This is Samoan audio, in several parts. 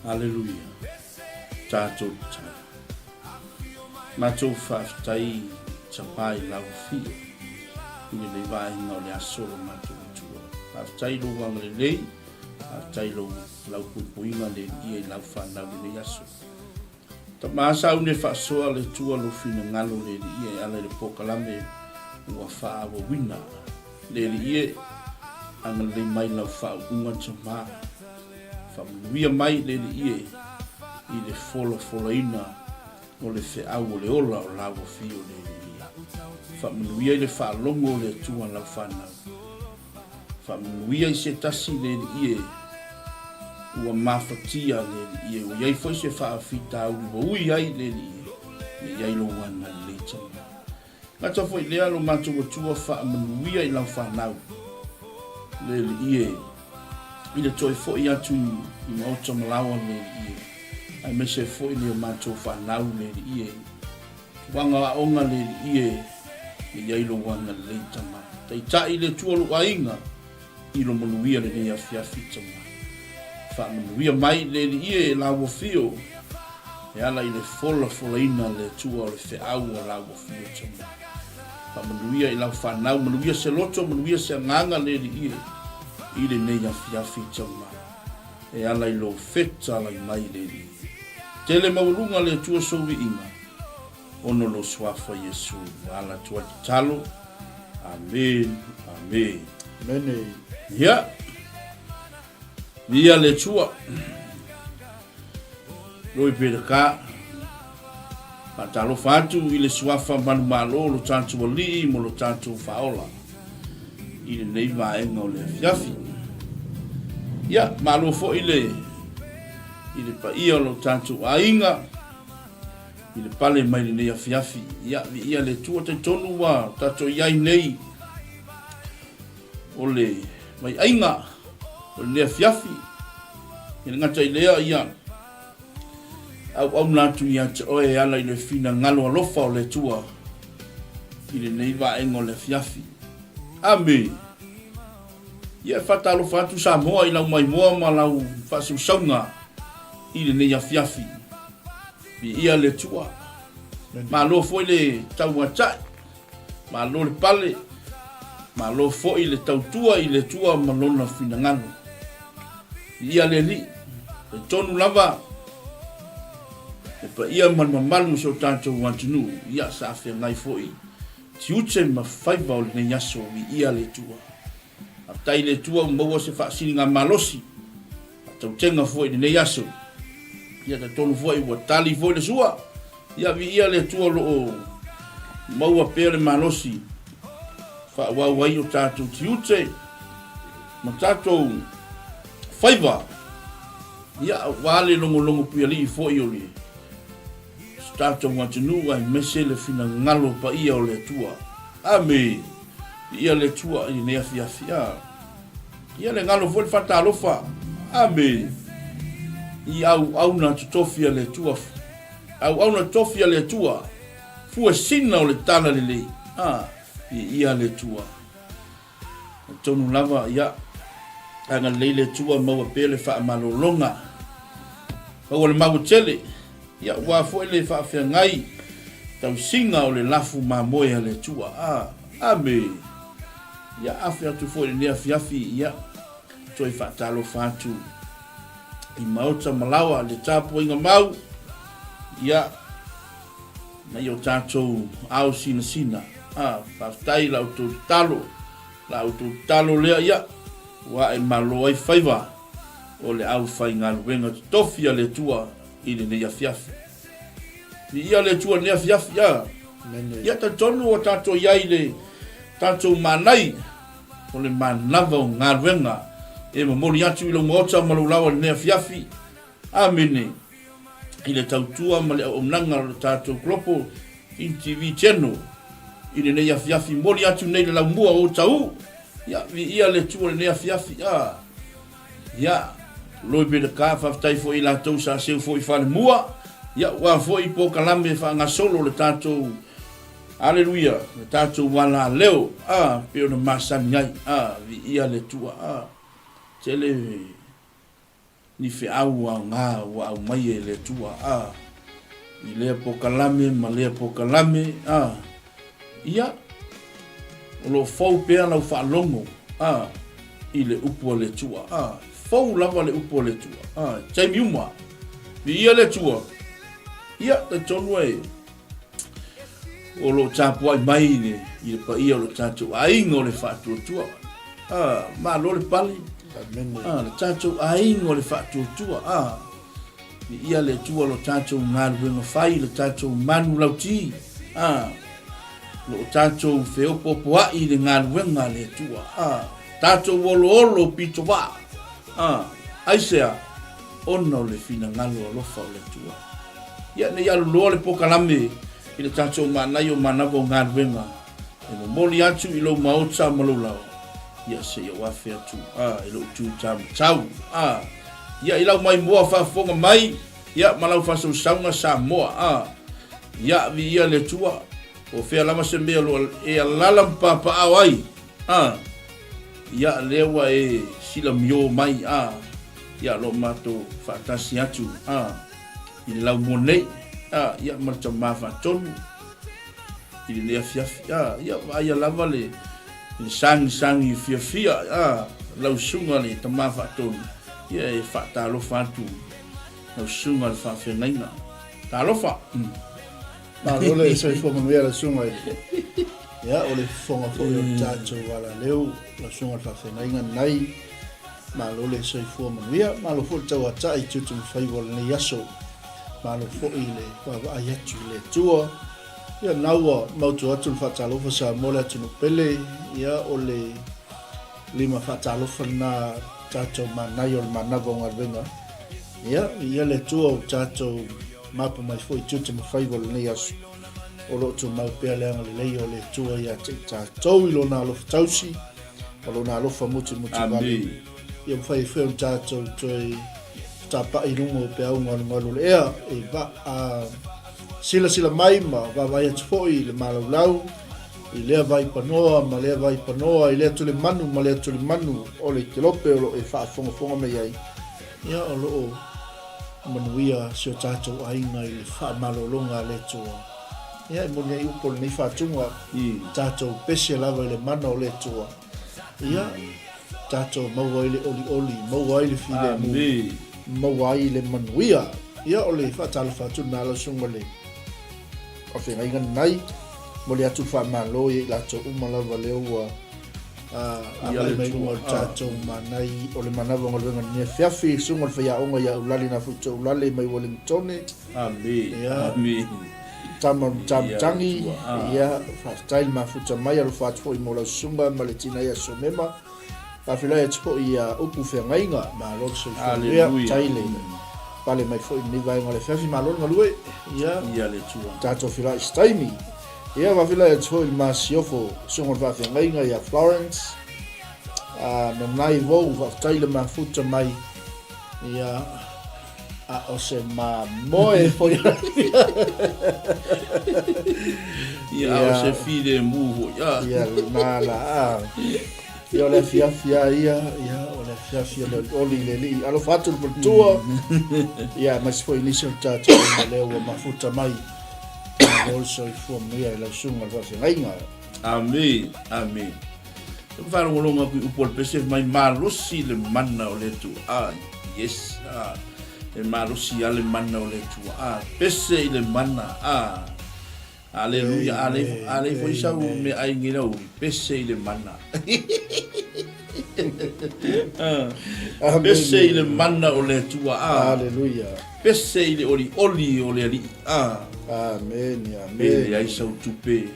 Aleluia. Tatou tatalo. Matou faafetai tama i lau afio i lenei vaega o le aso lo matou Atua. Faafetai i lou agalelei, faafetai i lou lau puipuiga le Alii i lau fanau i lenei aso. Tama sauni e faasoa le Atua lou finagalo le Alii e ala i le polokalame ua faaauauina. Le Alii e, agalelei mai lau faauuga tama. Faamanuia mai le Alii e i le folafolaina o le feau o le ola o lau afio le Alii e. Faamanuia i le faalogo o le Atua lau fanau. Faamanuia i se tasi le Alii e ua mafatia le Alii e, ua i ai foi se faafitauli ua ui ai le Alii e, ia i ai lou agalelei tama. Gata foi lea lo matou Atua faamanuia i lau fanau le Alii e, i le toe foi atu i maota malaoa le Alii e, aemaise foi le matou fanau le Alii e, Tulaga o aoga le Alii e, ia i ai lou agalelei tama. Taitai le Atua lou aiga i lo manuia lenei afiafi tama. Faamanuia mai le Alii e laua fio e ala i le folafolaina le Atua o le feau a laua fio tama. Faamanuia i lau fanau, manuia se loto, manuia se agaga le Alii e i lenei afiafi tama. E ala i lou fetalai mai le Alii. Tele maualuga le Atua sou viiga, ono lou Suafa Iesu ua ala atu ai tatalo. Amen, amen. Amene. Ia, viia le Atua. Loi Peleka, faatalofa atu i le Suafa manumalo lo tatou Alii mo lo tatou Faaola i lenei vaega o le afiafi. Ia, malo foi le i le paia o lo tatou aiga i le pale mai lenei afiafi. Ia, viia le Atua, talitonu ua tatou i ai nei o le vaiaiga o lenei afiafi. E le gata i lea, ia, auauna atu ia te oe e ala i le finagalo alofa o le Atua i lenei vaega o le afiafi. Amene. Ia e faatalofa atu Samoa i lau maimoa ma lau faasausauga i lenei afiafi. Viia le Atua. Malo foi le tauatai, malo le pale, malo foi le tautua i le Atua ma lona finagalo. Viia le Alii. Talitonu lava le paia ma le mamalu o si o tatou atunuu, ia sa feagai foi tiute ma faiva o lenei aso, viia le Atua. Faafetai i le Atua ua maua se faasiligamalosi faatautega foi i lenei aso. Ia talitonu foi ua tali foi le sua. Ia viia le Atua o lo o maua pea le malosi faaauau ai o tatou tiute ma tatou faiva. Ia aua le logologo puialii foi o le si tatou atunuu aemaise le finagalo paia o le Atua. Amene. Viia le Atua i lenei afiafi. A. Ia le galo foi le faatalofa. Amene. I auauna totofi a le Atua. Auauna totofi a le Atua. Fuesina o le tala lelei. A. Viia le Atua. Talitonu lava, ia, agalelei le Atua maua pea le faamalologa, maua le maua tele, ia, aua foi le faafeagai tausiga o le lafu mamoe a le Atua. A, Amene. Ia, afe atu foi i lenei afiafi, ia, toe faatalofa atu i maota ma laoa le tapuaiga mau, ia, Mai o tatou ao sinasina. A, faafetai i la outou tatalo, la outou tatalo lea, ia, ua ae malo ai faiva o le aufaigaluega totofi a le Atua i lenei afiafi. Viia le Atua i lenei afiafi, a. Ia talitonu ua tatou i ai i le tatou manai o le manava o galuega e momoli atu i lou maota ma lou laoa i lenei afiafi. Amene. I le tautua ma le auaunaga o le tatou Global King TV Channel i lenei afiafi, momoli atu nei le laumua o Tauu. Ia, viia le Atua i lenei afiafi. A, ia, Loi Beleka, faafetai foi i latou sa seu foi i falemua. Ia, ua foi polokalame faagasolo le tatou Aleluia, le tatou alaleo, a, pei ona masani ai. A, viia le Atua. A, tele. ni feau aoga ua aumaia e le Atua, a, i lea pokalame ma lea pokalame, a, ia, o lo o fou pea lau faalogo, a, i le upu a le Atua, a, fou lava le upu a le Atua, a, taimi uma, viia le Atua, ia, talitonu e, o lo o tapuai mai i le, i le paia o le tatou aiga o le faatuatua. Ah, malo le pale. Amene. Ah, le tatou aiga o le faatuatua. Ah, ia le Atua lo tatou galuega fai, le tatou manu lauti. Ah, lo tatou feopopoa'i i le galuega a le Atua. Ah, tatou oloolo pito vaa. Ah, aisea? Ona o le finagalo alofa o le Atua. Ia, ne i aluloa le pokalame i le tatou manaia o manava o galuega e momoli atu i lou maota ma lou laoa, ia se i ou afe atu a i lou tu tamatau a ia i lau maimoa faafofoga mai ia ma lau faasausauga Samoa a ia viia le Atua o fea lava se mea o lo e alala ma papaao ai a ia lea ua e silamio mai a ia lo matou faatasi atu a i le laumua nei, a, ia, ma le tama faatonu i lenei afiafi, a, ia, vaaia lava le, le sagisagi fiafia, a, lau susuga le tama faatonu, ia, e faatalofa atu lau susuga le faafeagaiga. Talofa! Mm. Malo le soifua manuia lau susuga i le ia o le fofoga foi o le tatou alaleu lau susuga le faafeagaiga lenei. Malo le soifua manuia, malo foi le tauatai i tiute ma faiva o lenei aso. Malo foi le vaavaai atu i le Atua. Ia na ua mautu atu le faatalofa Samoa le atunuu pele, ia o le lima faatalofa lena tatou manaia o le manava o galuega. Ia, ia le Atua o tatou mapu mai foi i tiute ma faiva o lenei aso. O lo o tumau pea le agalelei o le Atua ia te i tatou i lona alofa tausi, ma lona alofa mutimuti vale. Ia mafai ai foi ona tatou toe fetapa'i i luga o peau galugalu o le ea e va, a, silasila mai ma vaavaai atu foi i le malaulau, i lea vaipanoa ma lea vaipanoa, i lea tulimanu ma lea tulimanu o le kelope o lo o e faafogafoga mai ai, ia o lo o manuia si o tatou aiga i le faamalologa a le Atua. Ia e moni ai upu o lenei faatuga, tatou pese lava i le mana o le Atua. Ia, tatou maua ai le olioli, maua ai le filemu, maua ai le manuia. Ia, o le faatalofa atu lena lau susuga i le faafeagaiga lenai. Momoli atu le faamalo ia i latou uma lava lea ua agai mai luga o le tatou manai o le manava o galuega lenei afiafi. Susuga i le faiaoga ia Aulale Nafuito Aulale mai Wellingtone. Ia, tama o le Matamatagi. Ia, faafetai le mafuta mai, alofa atu foi mo lau susuga ma le tina ia Somema. Faafeiloai atu foi ia Upu Feagaiga, malo le soifua manuia, faafetai le pale mai foi i lenei vaega o le afiafi, malo le galue. Ia, Ia le Atua. Tatou feiloai i se taimi. Ia, faafeiloai atu foi i le masiofo susuga o le faafeagaiga ia Florence, a Nanai Vou, faafetai le mafuta mai. Ia, A o se mamoe foi. Ia, a o se filemu foi. Ah. Ia, lena la. Ah. Ia, o le afiafi a ia, ia, o le afiafi o le olioli i le alii. Alofa atu le faletua. Ia, aemaise foi nisi o le tatou aiga lea ua mafuta mai. Malo le soifua manuia i lau susuga i le faafeagaiga. Amene, amene. Ou faalogologo atu i upu o le pese mai malosi le mana o le Atua. Ah, yes. Ah, e malosi a le mana o le Atua. Ah, pese i le mana. Ah, Aleluia. Ale, ale foi sau me ai ngi lau pese i le mana. Ah, pese i le mana o le Atua. Ah, Aleluia. Pese i le oli oli o le alii. Ah, Amen. Amen. Pele ai sau tupe.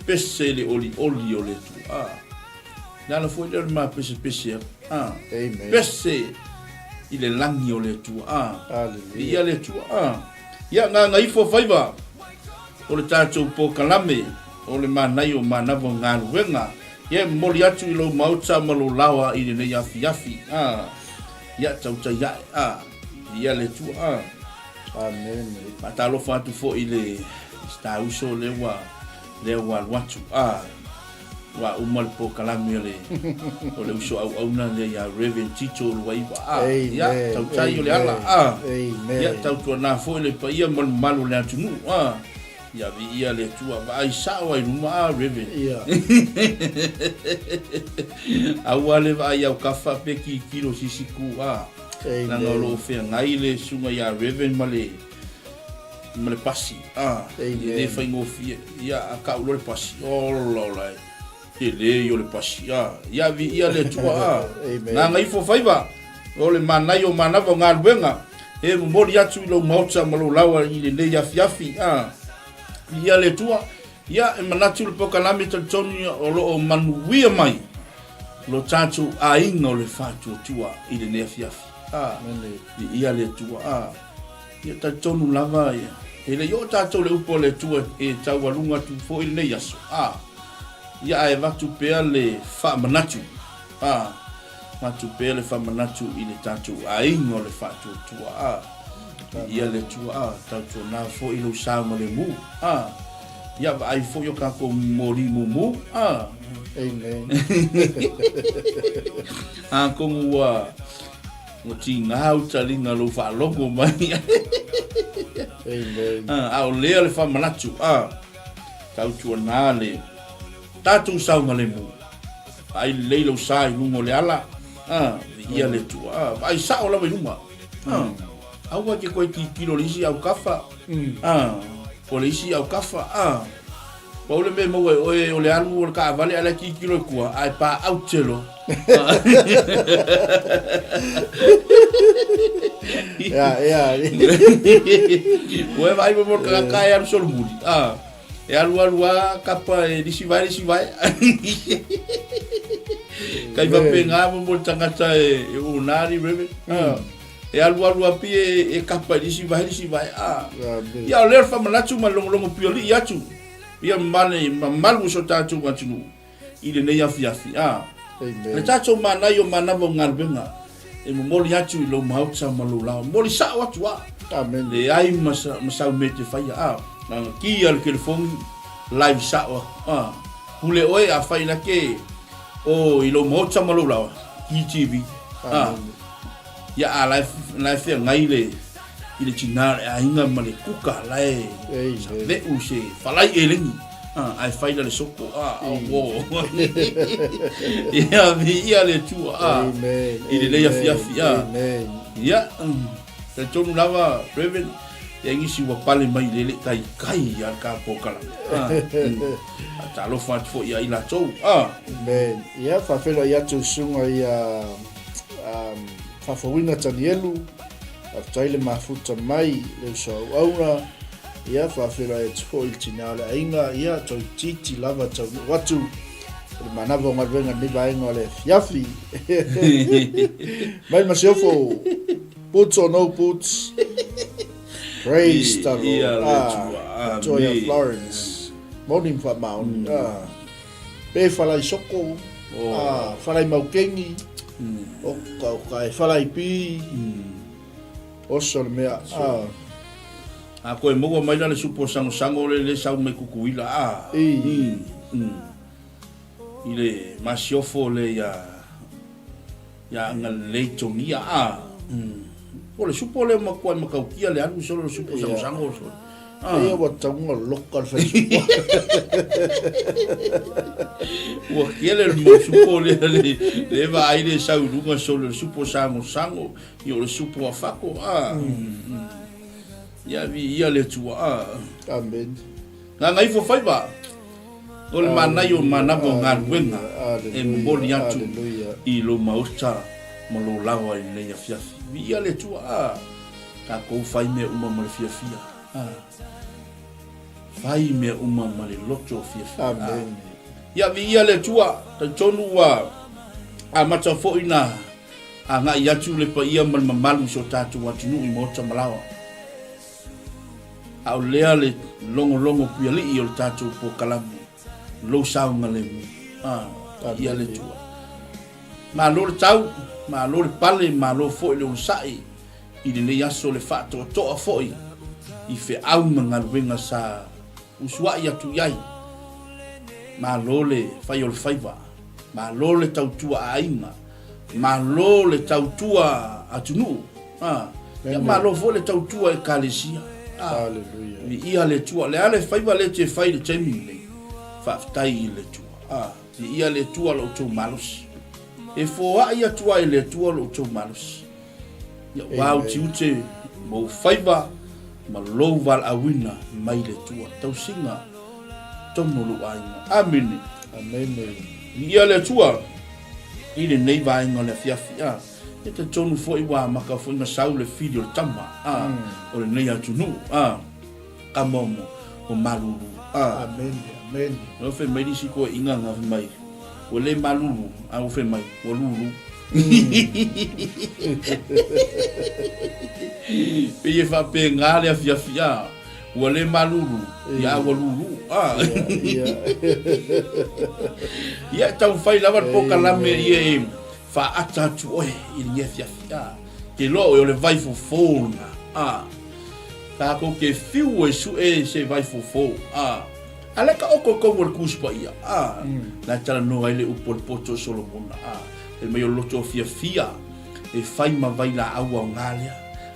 Pese i le olioli o le Atua. A. Le ala foi lea o le mapesepese atu. A. Amen. Pese i le lagi o le Atua. A. Hallelujah. Viia le Atua. A. Ia, gagaifo faiva o le tatou pokalame o le manaia o manava o galuega. Ia, e momoli atu i lou maota ma lou laoa i lenei afiafi. A. Ia, tautai ae. A. Viia le Atua. A. Amen. Faatalofa atu foi i le tauso lea ua lea ua alu atu. A. Ua uma le polokalame o le o le uso auauna lea ia Rev. Tito Luaiva a. Ia, tautai o le ala a. Ia, tautuana foi le paia ma le mamalu o le atunuu a. Ia, viia le Atua, vaai sao ai luma a, Rev. Ia. Aua le vaai aukafa pe kikilo sisiku a. Leaga o lo o feagai le susuga ia Rev. Ma le ma le pasi a e le faigofie ia a kau loa le pasi ola ola e tele ia o le pasi a ia viia le Atua a gagaifo faiva o le manaia o manava o galuega e momoli atu i lou maota ma lou laoa i lenei afiafi a viia le Atua ia e manatu le polokalame talitonu o lo o manuia mai lo tatou aiga o le faatuatua i lenei afiafi a viia le Atua a Ia talitonu lava ia, e le i oo tatou i le upu a le Atua e taualuga atu foi lenei aso, a, ia ae avatu pea le faamanatu, a, avatu pea le faamanatu i le tatou aiga o le faatuatua, a, ia le Atua, a, tautuana foi lou saogalemu, a, ia vaai foi o tatou moli mumu, a. Amen. Atonu ua Ua tiga au taliga lou faalogo mai. Amen. A o lea le faamanatu, a tautuana le tatou saogalemu. Vaai lelei lou sa i luga o le ala, a viia le Atua, a vaai sao lava i luma. A aua e te toe tilotilo i le isi aukafa, a po o le isi aukafa, a Pau le mea e maua e oe o le alu o le taavale ae la e tilotilo i tua ae pa-aute loa. Ia, ia. Ua e vaai mo le tagata e alu solomuli. Ah, e alu alu a kapa e lisi vae lisi vae. Kai faapena mo le tagata e e ona ni reve. Ah. E alu alu a pi e, e kapa i lisi vae lisi vae. Ah. Ia o lea le faamanatu ma le logologo piolii atu. Ia male mamalu o so tatou atunuu i lenei afiafi. Ah. Le tatou manaia o manava o galuega e momoli atu i lou maota ma lou laoa. Momoli sao atu a. Amen. Leai ma, ma sau mea e te faia. Ah. Na ki a le telefoni live sao aku. Ah. Pule oe a fai la ke o i lou maota ma lou laoa. Ki TV. Ah. Ia a la e feagai le i le tina le aiga ma le kuka la e save'u se falai eleni ae fai la le soko a o ia viia le Atua a i lenei afiafi a ia talitonu lava Reverend ia nisi ua pale mai le le taitai ia le ka polokalame a talofa atu foi ia i latou a Amen. Ia faafeiloai atu i susuga ia Faafouina Tanielu, faafetai le mafuta mai le uso auauna, ia faafeiloai atu foi i le tina o le aiga, ia toeitiiti lava taunuu atu i le manava o galuega i lenei vaega o le afiafi. Mai Masiofo, boots or no boots, praise the Lord. Ah, Toia Florence, moni ma faamaoni. Ah. Pe falai soko, a falai maukengi, oka oka e falai pi, oso le mea, a. A koe maua mai la le supo sangosango le le sau mai Kukuila, a. I. I le masiofo le ia Ia agalelei togia a. O le supo lea matua e matautia le alu solo le supo sangosango solo. Ah. Ia ua tauga loka le fai supo. Ua kele le mau supo lea le, le vaai le sau i luga solo le supo sangosango, ia o le supo a fako. Ah. Mm. Ia vi ia le Atua. Ah. Amen. Gagaifo faiva. O le manaia o manava o galuega e momoli atu i lou maota ma lou laoa i lenei afiafi. Viia le Atua, a tatou fai mea uma ma le fiafia. A fai mea uma ma le loto fiafia. Amen. Ia viia le Atua, talitonu ua amata foi na agai atu le paia ma le mamalu i so tatou atunuu i maota ma laoa. A o lea le logologo puialii o le tatou polokalame, lou saogalemu, a, ia le Atua. Malo le tau, malo le pale, malo foi le onosai i lenei aso le faatoatoa foi i feau ma galuega sa usuai atu i ai. Malo le fai o le faiva, malo le tautua aiga, malo le tautua atunuu, a, ia malo foi le tautua ekalesia. A, viia le Atua. Le a le faiva lea e te fai i le taimi lenei, faafetai i le Atua. A, viia le Atua lo outou malosi. E foai atu ai e le Atua lo outou malosi. Ia ua utiute ma ou faiva ma lou valaauina mai le Atua. Tausiga tonu o lou aiga. Amene. Amene. Viia le Atua i lenei vaega o le afiafi. A, e talitonu foi ua amata foi ona sau le fili o le tama a, o lenei atunuu. A, tama o malulu. A. Amene. Amene. Ua fai mai le isi toeaiina na fai mai, ua le malulu, a ua fai mai, ua lulu. Pei e faapena le afiafi a, ua le malulu, ia a ua lulu. A. Ia e taumafai lava le polokalame ia e faaata atu oe i lenei afiafi. A. Te iloa oe o le vaifofo lena. A. Tatou te fiu e sue se vaifofo. A. A lea ka oko tonu o le Tusi Paia, a, la e talanoa ai le upu a le poto o Solomona, a, fai mai o le loto fiafia e fai ma vailaau aoga lea,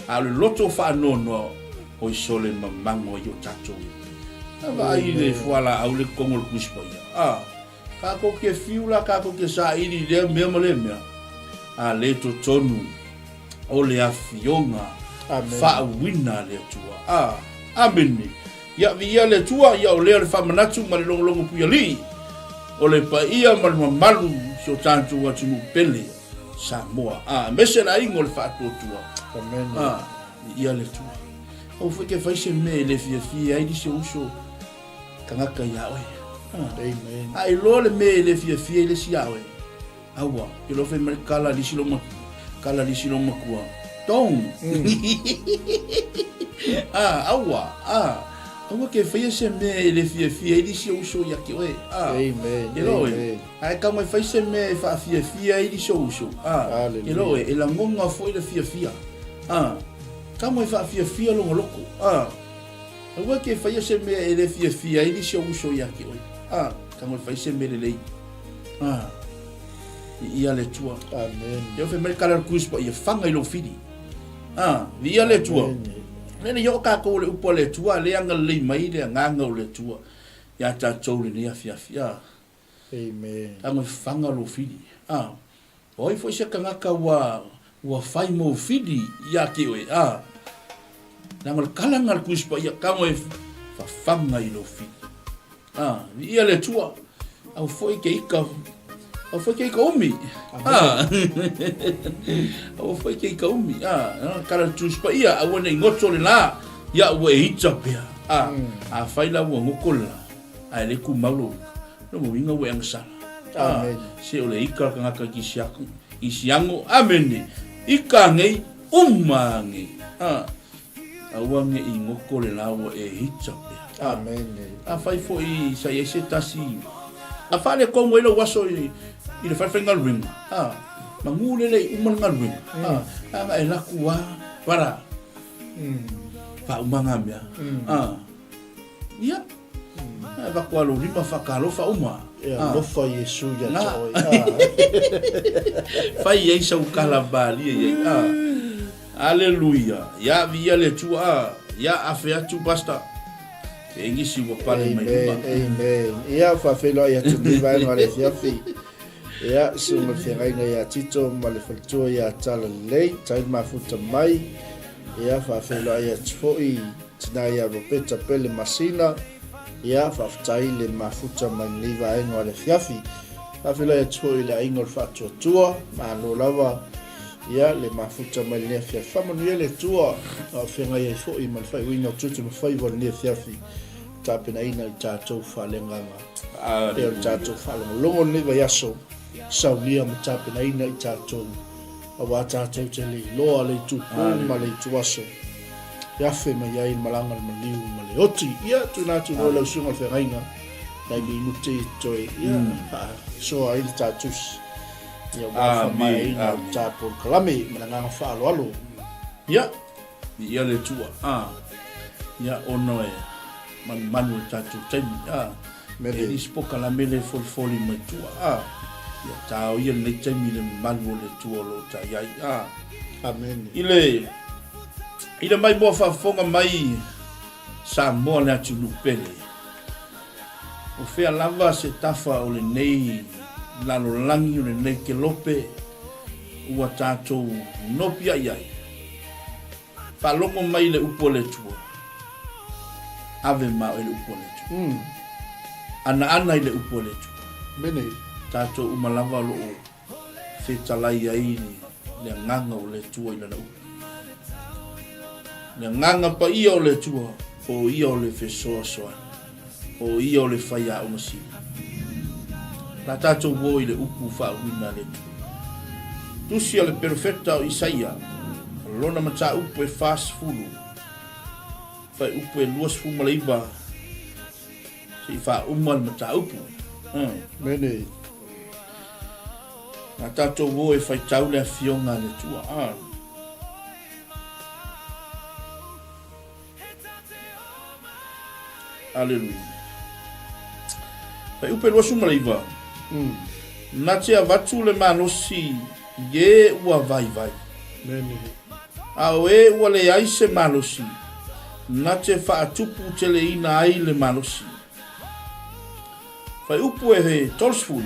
a o le loto faanoanoa oi sole mamago ai o tatou e. A vaai i le fualaau le totonu o le Tusi Paia, a, tatou te fiu la tatou te saili i lea mea ma lea mea, a le totonu o le afioga faauuina a le Atua. A, amene. Ia, viia le Atua, ia o lea le faamanatu ma le logologo puialii o le paia ma le mamalu si o tatou atunuu pele Samoa. A, aemaise le aiga o le Faatuatua. Amene. A, viia le Atua. Aua foi ke fai se mea e le fiafia ai nisi o uso tagata iā oe. A, Amen. a iloa le mea e le fiafia ai le isi iā oe. Aua, ke loa fai mai kala lisi lo matua, kala lisi lo matua. Tong. Ah, aua, ah. Aua ke faia se mea e le fiafia ai lisi o uso ia te oe. Ah. Amen. Ke loa oe. Amen. Ae kau mai fai se mea e faafiafia ai lisi o uso. Ah. Hallelujah. Ke loa oe, e lagona foi le fiafia. Ah. Kau mai faafiafia lona loko. Ah. Aua ke faia se mea e le fiafia ai nisi o uso ia te oe. Ah, kau mai fai se mea lelei. Ah, viia le Atua. Amen. Ia fai mai kala le Tusi Paia, faga i lou fili. Ah, viia le Atua. Lele ia o tatou le upu a le Atua, le agalelei mai le agaga o le Atua ia tatou lenei afiafi. Ah, Amen. Tago e faga lou fili. Ah, o ai foi se tagata ua ua fai mou fili ia te oe? Ah, leaga o le kala lena a le Tusi Paia, tago e fafaga i lou fili. Ah, viia le Atua. Au foi ke ika, au foi ke ika umi. Ah, au foi ke ika umi. Ah, kala le Tusi Paia, aua nei goto le la, ia ua e ita pea. Ah, afai la ua goto le la, ae le tumau lou ika. Lona uiga ua e agasala. Amen. Se o le ika le tagata i kisiaku, i siago. Amene. Ika nei, uma nei. Ah, aua ne i goto le la ua e ita pea. Amen. Afai foi sa i ai se tasi, a faaletonu ai lou aso i, i le falefaigaluega, ah, manu lele i uma le galuega, ah, ana e laku a, para, faauma ngā mea. Ah, ia, E avatu a lou lima whakaalofa uma. E alofa Iesu ia te oe. Fai ai sau kala malie i ai. Ah. Aleluia. Ia viia le Atua. Ah. Ia afe atu pastor. Ke Engisi ua pale mai luma. Amen. Amen. Ia whawhenua i atu nei vaenga o le afiafi. Ia, susuga le feagaiga ia Tito ma le faletua ia Talalelei, tai mafuta mai. Ia, faafeiloai atu foi tina ia Ropeta Pele Masina. Ia, faafetai le mafuta mai lenei vaega o le afiafi. Faafeiloai atu foi i le aiga o le Faatuatua, malo lava ia le mafuta mai lenei afiafi. Faamanuia le Atua a o feagai ai foi ma le faaiuina o tiute ma faiva o lenei afiafi, tapenaina i tatou faaleagaga. Pei o le tatou faalogologo lenei vaiaso, saunia ma tapenaina i tatou aua tatou te le iloa le itu pō ma le itu aso e afe mai ai le malaga le maliu ma le oti. Ia, tuuina atu loa lau susuga o le feagaiga, nai minute i toe, ia, faasoa ai le ta tusi. Ia, ua faamaeaina o le ta polokalame ma le agaga faaaloalo. Ia, viia le Atua. A, ia, ona e manumanu i le tatou taimi. A. E le isi pokalame le folifoli mai tua, a. Ia taoia lenei taimi i le mamalu o le Atua o lo o ta i ai, a. Amene. I le, i le maimoa faafofoga mai Samoa le atunuu pele. O fea lava se tafa o lenei lalolagi o lenei kelope ua tatou nopiai ai. Faalogo mai le upu a le Atua. Ave ma oe le upu a le Atua. Anaana i le upu a le Atua. Mene. Tatou uma lava o lo o fetalai ai le agaga o le Atua i lana upu. Le agaga paia o le Atua, o ia o le fesoasoani, o ia o le faiaoga sili. La tatou o i le upu faauiina a le Atua. Tusi a le perofeta o Isaia, lona mataupu e 40, fuaiupu e 29, se i faauma le mataupu. Mene. Na tatou o e faitau le afioga a le Atua. Ah. Aleluia. Fuaiupu e 29. Na te avatu le malosi i e ua vaivai. Mene. A o e ua leai se malosi, na te faatupu teleina ai le malosi. Fuaiupu e 30.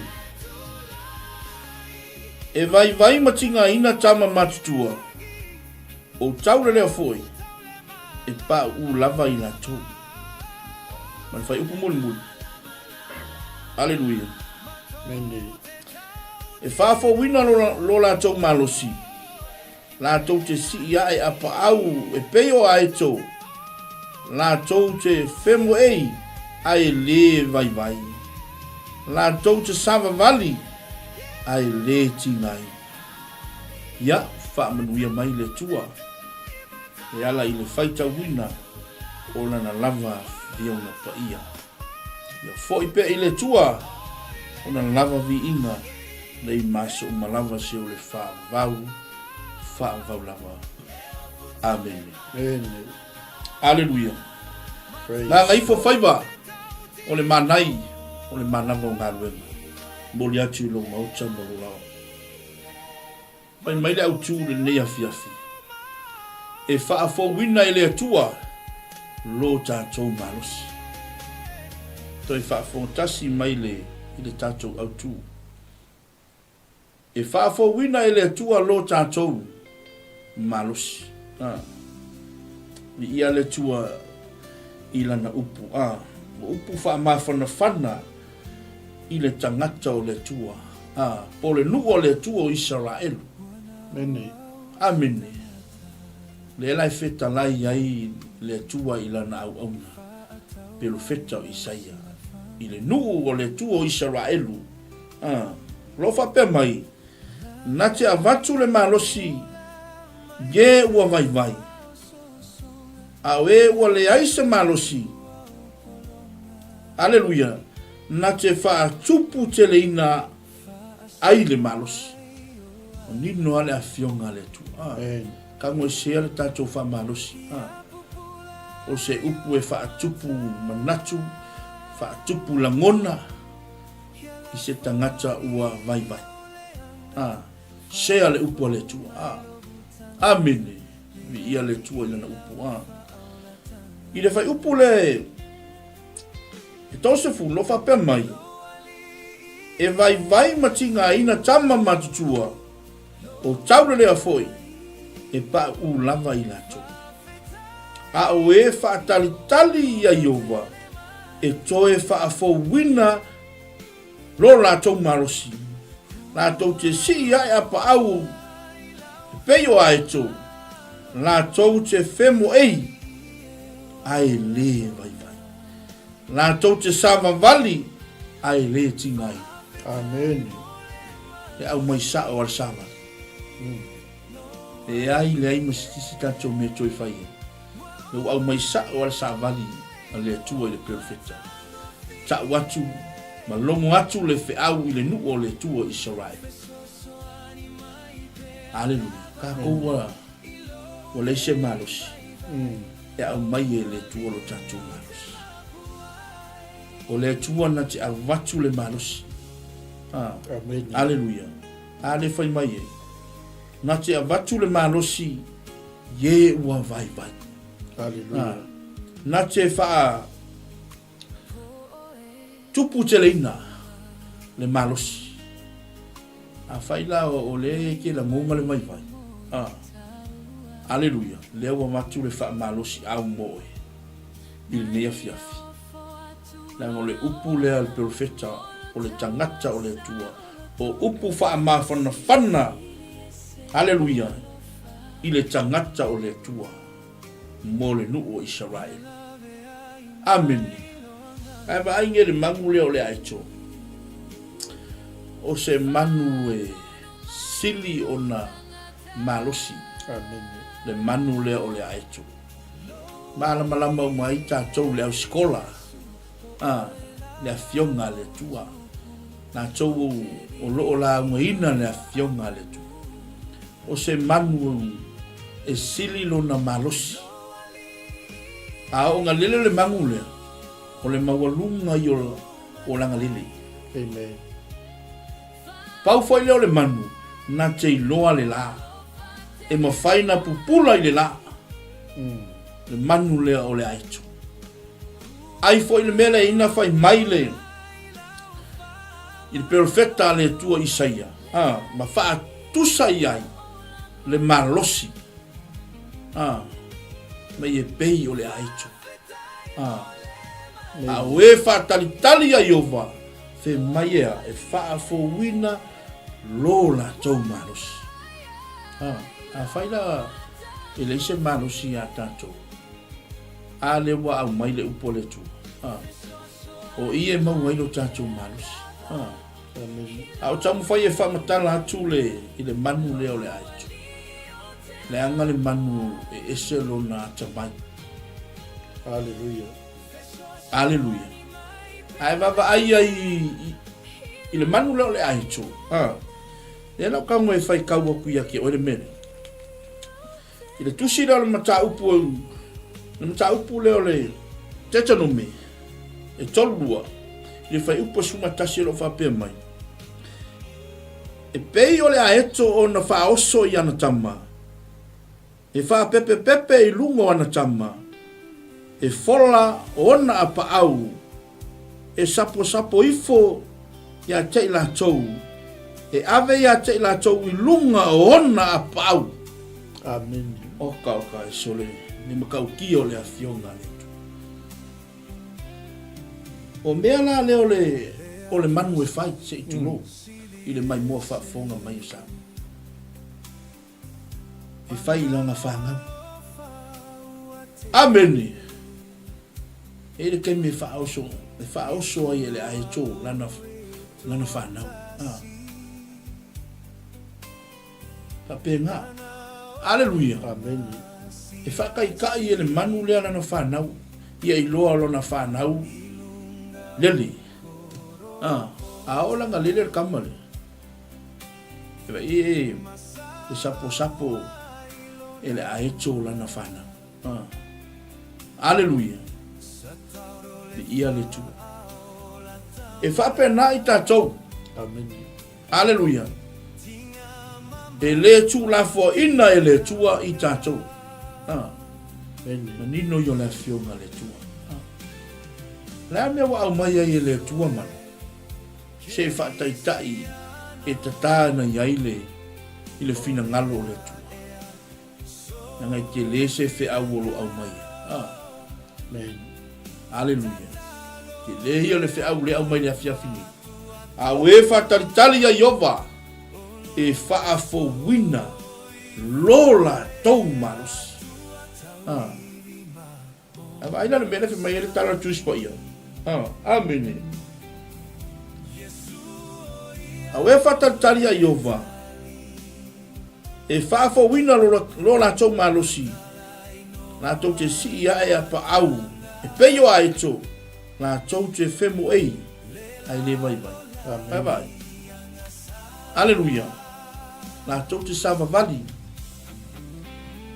E vaivai ma tigaina tama matutua, o taulelea foi, e pauu lava i latou. Ma le fuaiupu mulimuli. Aleluia. Mene. E faafouina lo, lo latou malosi, latou te sii ae a paau e pei o aeto, latou te femoei ae lē vaivai, latou te savavali ae lē tigai. Ia, faamanuia mai le Atua e ala i le faitauina o Lana lava viona paia. Ia foi pea i le Atua ona lava viiga nei maso uma lava se o le faavavau, faavavau lava. Amene. Amene. Aleluia. Praise. Gagaifo faiva o le manai o le manava o galuega. Momoli atu i lou maota ma lou laoa. Fai mai le autu i lenei afiafi, E faafouina e le Atua lo tatou malosi. Toe faafogatasi mai le i le tatou autu. E faafouina e le Atua lo tatou malosi. A. Viia le Atua i lana upu. A. O upu faamafanafana i le tagata o le Atua, a, po o le nuu o le Atua o Isaraelu. Amene. Amene. Lea la e fetalai ai le Atua i lana auauna, pelofeta o Isaia, i le nuu o le Atua o Isaraelu, a, o lo o faapea mai, Na te avatu le malosi i e ua vaivai, a o e ua leai se malosi, Aleluia! Na te faatupu teleina ai le malosi. Manino lava le Afioga a le Atua. Amen. Tagoesea le tatou faamalosi. Ah. O se upu e faatupu manatu, faatupu lagona i se tagata ua vaivai. Ah. Sea le upu a le Atua. Ah. Amene. Viia le Atua i lana upu. Ah. I le fuaiupu le e 30 o faapea mai, E vaivai ma tigaina tama matutua, o taulelea foi, e pauu lava i latou. A o e faatalitali ia Ieova, e toe faafouina lo latou malosi, latou te sii ae a paau e pei o aeto, latou te femoei ae lē vaivai, latou te savavali ae lē tigai. Amene. E aumai sao a le savali. Leai, leai ma se isi tatou mea toe fai ai. E ua aumai sao a le savali a le Atua i le perofeta. Tau atu ma logo atu le feau i le nuu o le Atua o Isaraelu. Aleluia. Tatou ua ua leai se malosi e aumai e le Atua lo tatou malosi. O le Atua na te avatu le malosi. Ah. Amen. Aleluia. A le fai mai e. Na te avatu le malosi i e ua vaivai. Aleluia. Ah. Na te faa tupu teleina le malosi. Afai la o lea e te lagona le vaivai, a, aleluia, lea ua avatu le faamalosiau mo oe i lenei afiafi. Leaga o le upu lea a le perofeta, o le tagata o le Atua, o upu faamafanafana, aleluia, i le tagata o le Atua mo le nuu o Isaraelu. Amene. Ae vaai nge le magu lea o le aeto. O se manu e sili ona malosi. Amene. Le manu lea o le aeto. Malamalama uma ai tatou le au sikola, a, le Afioga a le Atua. Latou o lo o laugaina le Afioga a le Atua. O se manu e sili lona malosi. A oo galele le magu lea, o le maualuga ia o lana lele. Amen. Pau foi lea o le manu, na te iloa le la. E mafai na pupula i le la. Le manu lea o le aeto. Ai foi le mea lea ina fai mai le i le perofeta a le Atua Isaia, a, ma faatusa i ai le malosi, a, mai e pei o le aeto. A, a o e faatalitali ia Iova, fe mai ea e faafouina lo latou malosi. A, afai la e leai se malosi iā tatou, a lea ua aumai le upu a le Atua, a, o i e maua ai lo tatou malosi. A, a o taumafai e faamatala atu le, i le manu lea o le aeto. Leaga le manu e ese lona atamai. Aleluia. Aleluia. Ae vaavaai ai i le manu lea o le aeto. A, lea la o tago e faitau atu ia te oe le mea lea. I le tusi lea o le mataupu, le mataupu lea o le Tetanome, e 32, i le fuaiupu 11 o lo o faapea mai, E pei o le aeto ona faaoso i ana tama, e faapepepepe i luga o ana tama, e fola ona apaau, e saposapo ifo ia te i latou, e ave ia te i latou i luga o ona apaau. Amene. Oka oka e sole ni matautia o le Afioga a le Atua. O mea la lea o le, o le manu e fai, se i tulou, i le maimoa faafofoga mai o Samoa. E fai i lana fanau. Amene! E i le taimi e faaoso, e faaoso ai e le aeto lana, lana fanau. Ah. Faapena. Aleluia. Amene. E faataitai e le manu lea lana fanau, ia iloa lona fanau lele. Ah, a oo lana lele le kama lea. E vaai e, e saposapo e le aeto lana fanau. Ah. Aleluia. Viia le Atua. E faapena i tatou. Amene. Aleluia. E le tuulafoaina e le Atua i tatou. Ah. Manino ia o le Afioga a le Atua. Ah. Le a mea ua aumai ai e le Atua mana? Se e faataitai e tatā na i ai le, i le finagalo o le Atua. Leaga e tele se feau o lo o aumaia. Ah. Amen. Aleluia. Tele ia o le feau le aumai le afiafi nei. A o e faatalitali ia Iova e faafouina lo latou malosi. Ah. A vaai la le mea lea fai mai ai le tala o le Tusi Paia. Ah, amene. A o e faatalitali ia Iova e faafouina lo, lo latou malosi, latou te sii ae a paau, e pei o aeto, latou te femoei, ae le vaivai. Amen. Vaivai. Aleluia. Latou te savavali,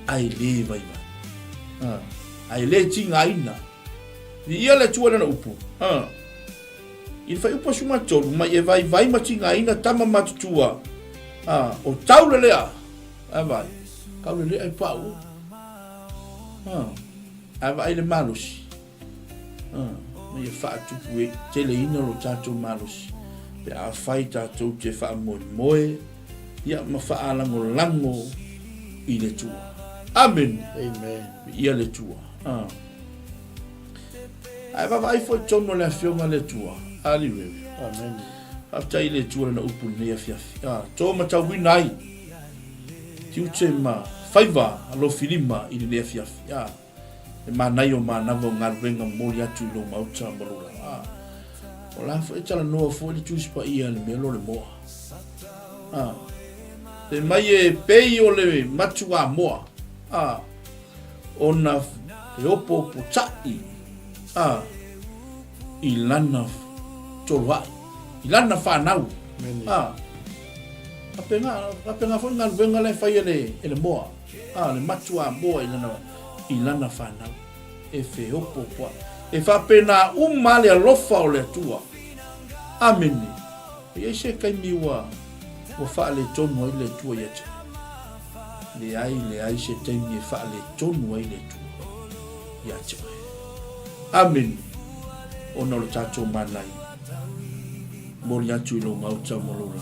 ae le vaivai. Ae le tigaina. Viia le Atua i lana upu. I le fuaiupu 13, mai e vaivai ma tigaina tama matutua, a, o Taulelea, a vai, Taulelea e pau, a, a vaai le malosi, a, ma ia faatupu e teleina lo tatou malosi, pe afai tatou te faamoemoe, ia ma faalagolago i le Atua. Amene. Amen. Ia le Atua. A. Ae vaavaai foi totonu o le Afioga a le Atua. Aleluia. Amen. Faafetai i le Atua lana upu i lenei afiafi. Ah, tō matauina ai tiute ma faiva alofilima i lenei afiafi. Ah, e manaia o manava o galuega momoli atu i lou maota ma lou lava. Ah, o la foi e talanoa foi le Tusi Paia i le mea lea o le moa. Ah, fai mai e pei o le matuamoa. Ah, ona e opoopotaʻi a i lana toloaʻi, i lana fanau. A, faapena, faapena foi galuega la e fai e le, e le moa, a, le matuamoa i lana, i lana fanau, e feopoopoaʻi. E faapena uma le alofa o le Atua. Amene. E i ai se taimi ua, ua faaletonu ai le Atua ia te oe? Leai, leai se taimi e faaletonu ai le Atua ia te oe. Amene. Ona o le tatou manaia. Momoli atu i lou maota ma lou lava.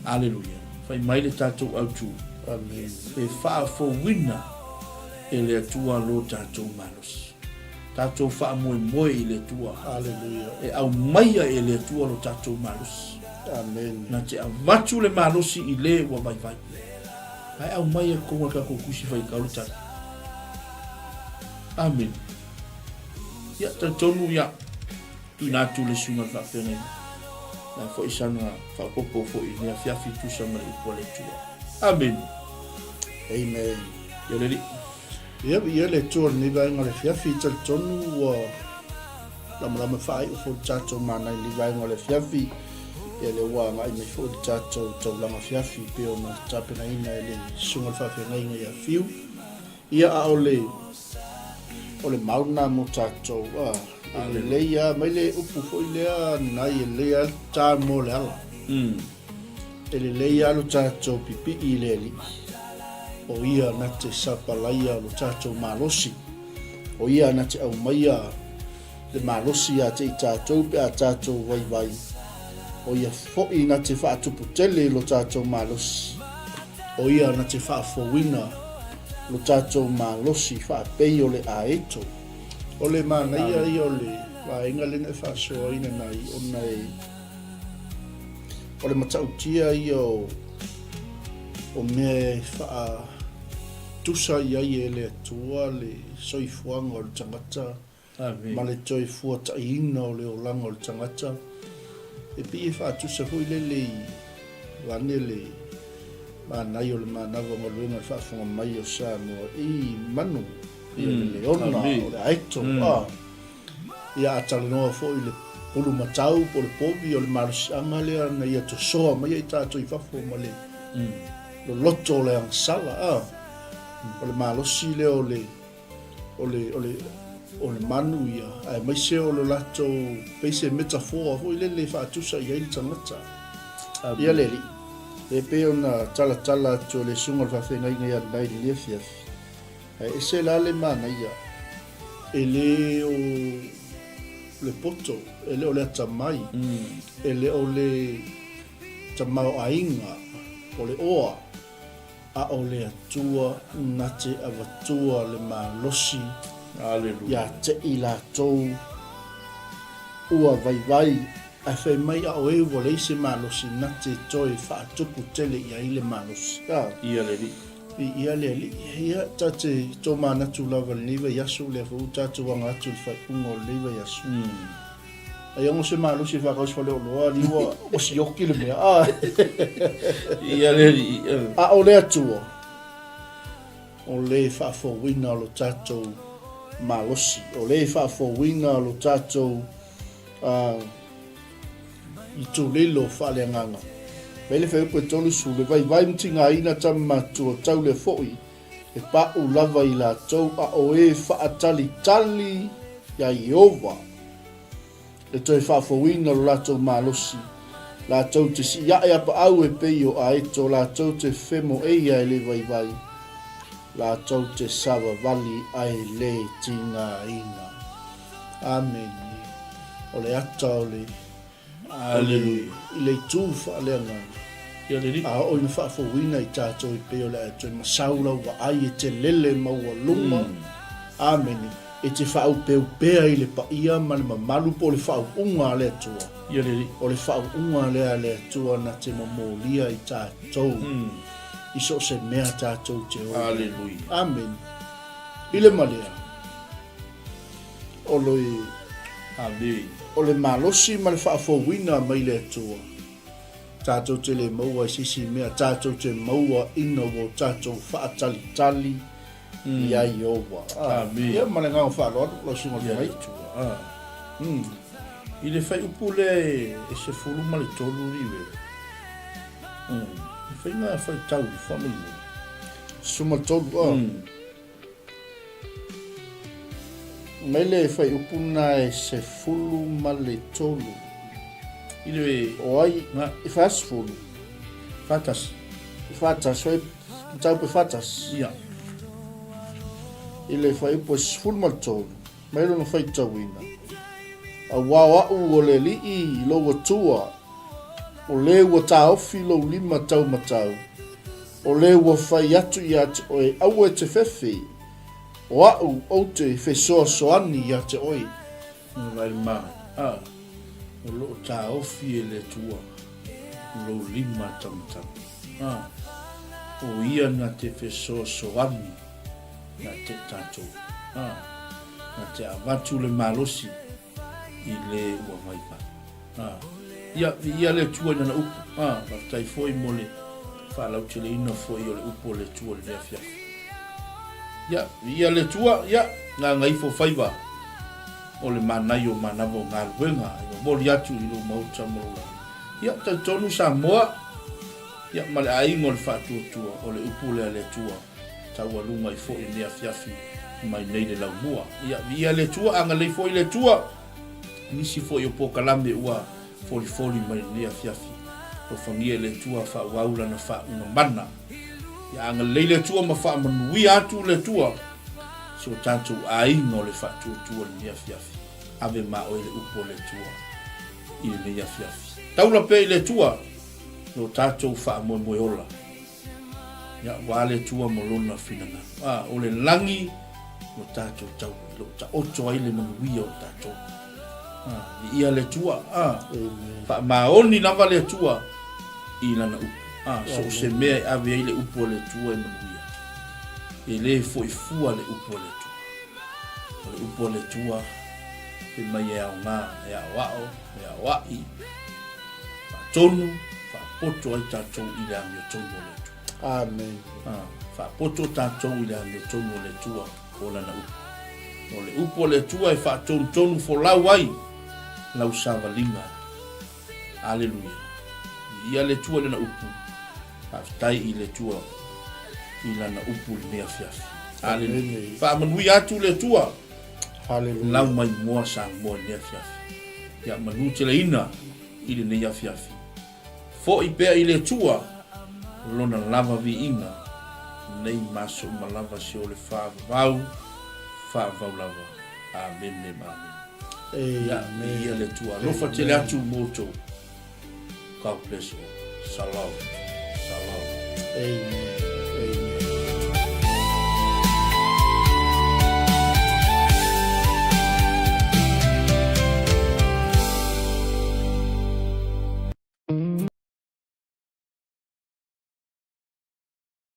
Aleluia. Fai mai le tatou autu. Amene. E faafouina e le Atua lo tatou malosi. Tatou faamoemoe i le Atua. Aleluia. E aumaia e le Atua lo tatou malosi. Amene. Na te avatu le malosi i le ua vaivai. Ae aumaia i totonu o le tatou tusi faitau le tali. Amene. Ia, talitonu, ia, tuuina atu le suiga o le faafeagaiga. La foi sana faaopoopo foi i lenei afiafi tusa ma le upu a le Atua. Amene. Amen. Ia le Alii. Ia, viia le Atua i lenei vaega o le afiafi, talitonu ua lamalama faaiu foi le tatou mana i lenei vaega o le afiafi. Ia lea ua agai mai foi le tatou taulaga afiafi pei ona tapenaina e le Susuga i le Faafeagaiga ia Fiu. Ia, a o le, o le mau lena mo tatou, a, e lelei lava, mai le upu foi lea nai, e lelei lava le ta mo le ala. E lelei lava lo tatou pipii i le Alii, o Ia na te sapalaia lo tatou malosi, o Ia na te aumaia le malosi ia te i tatou pe a tatou vaivai, o Ia foi na te faatupu tele lo tatou malosi, o Ia na te faafouina lo tatou malosi faapei o le aeto. O le manaia ia o le vaega lea na e faasoaina nai ona e O le matautia ia o, o mea e faatusa i ai e le Atua le soifuaga o le tagata ma le toe fuataiina o le olaga o le tagata. E pei e faatusa foi lele i vaeane le manaia o le manava o galuega i le faafofoga mai o Samoa i manu, i le leona, o le aeto, a. Ia a talanoa foi i le pulumatau po o le povi o le malosiaga lea na ia tosoa mai ai tatou i fafo ma le loloto o le agasala, a. O le malosi lea o le, o le, o le, o le manu ia, aemaise o le latou, pei se metaphor foi lele e faatusa i ai le tagata. Ia le alii, e pei ona talatala atu e le susuga o le faafeagaiga ia Nai i lenei afiafi, Ae ese la le manaia, e le o le poto, e le o le atamai, e le o le tamaoaiga, o le oa, a o le Atua na te avatua le malosi ia te i latou ua vaivai, ae fai mai a o e ua leai se malosi na te toe faatupu tele i ai le malosi. Ia le Alii. Viia le Alii. Ia, ta te tomanatu lava i lenei vaiaso, lea foi ua tatou aga atu i le faaiuga o lenei vaiaso. Ai ono se malosi e faakausi faleoloa, alii ua ua sioki le mea. Ah. Viia le Alii. A o le Atua, o le faafouina o lo tatou malosi, o le faafouina o lo tatou uh, Itulilo faaleagaga. Mai le fuaiupu e 30, le vaivai ma tigaina tama matua taule foi e paʻu lava i latou a o e faatalitali iā Ieova. Le toe faafouina o lo latou malosi, latou te siiaʻe apaau e pei o aeto, latou te femoeia e le vaivai, latou te savavali ae le tigaina. Amene. O le ata o le, o le, i le itu faaleagaga, a oo ina faafouina i tatou e pei o le aeto e masau lau vaai e te lele maualuga. Amene. E te faaaupeupea i le paia ma le mamalu po o le faauuga a le Atua. Ia le Alii. O le faauuga lea a le Atua na te momolia i tatou i so o se mea tatou te o i ai. Aleluia. Amene. I le malea, o le, Amene. o le malosi ma le faafouina mai le Atua, tatou te le maua i se isi mea, tatou te maua ina ua o tatou faatalitali Ia Iowa. Amene. Ia ma le agaga faaaloalo lau susuga i le Ia le Fofoga. Atua. Ah. I le fuaiupu lea e 13 liuele. E faiga faitau faamolemole. 13 ah. Mai le fuaiupu lena e 13. I le O ai Nga. i 40. 41. I 41 oi mataupu e 41. Ia. I le fuaiupu e 13, mai lona faitauina, Auā o a'u o le Alii i lou Atua, o le ua taofi lou lima taumatau, o le ua fai atu ia te oe, aua e te fefe, o a'u ou te fesoasoani ia te oe. Vailima, a, o lo o taofi e le Atua lou lima taumatau. A, o ia na te fesoasoani na te tatou. A, na te avatu le malosi i le ua vaivai. A, ia, viia le Atua i lana upu. A, faafetai foi mo le faalauteleina foi o le upu o le Atua i lenei afiafi. Ia, viia le Atua, ia, gagaifo faiva o le manaia o manava o galuega e momoli atu i lou maota ma lou lagi. Ia, talitonu Samoa, ia, ma le aiga o le faatuatua, o le upu lea a le Atua, taualuga ai foi lenei afiafi mai nei le laumua. Ia, viia le Atua, agalelei foi le Atua, nisi foi o polokalame ua folifoli mai lenei afiafi. Alofagia e le Atua faaauau lana faauuga mana. Ia agalelei le Atua ma faamanuia atu le Atua si o tatou aiga o le faatuatua i lenei afiafi. Ave ma oe le upu a le Atua i lenei afiafi. Taula pea i le Atua lo tatou faamoemoe ola. Ia, ua le Atua ma lona finagalo. A, o le lagi lo tatou tau, lo taoto ai le manuia o tatou. A, viia le Atua. A, faamaoni lava le Atua i lana upu. A, so o se mea e ave ai le upu a le Atua e manuia. E le foi fua le upu a le Atua. O le upu a le Atua, fai mai e aoga, e aoao, e aoai, Faatonu, faapoto ai tatou i le amiotonu o le Atua. Amen. Ah, faapoto tatou i le amiotonu o le Atua o lana upu. O le upu o le Atua e faatonutonu folau ai lau savaliga. Aleluia. Viia le Atua i lana upu. Faafetai i le Atua i lana upu i lenei afiafi. Aleluia. Faamanuia atu le Atua. Haleluia. Lau mai moa Samoa i lenei afiafi. Ia manuteleina i lenei afiafi. Foi pea i le Atua lona lava viiga nei ma aso uma lava se o le faavavau, faavavau lava. Amene ma amene. Ia, viia le Atua. Alofa tele atu mo outou. God bless you all. Shalom. Shalom. Amen.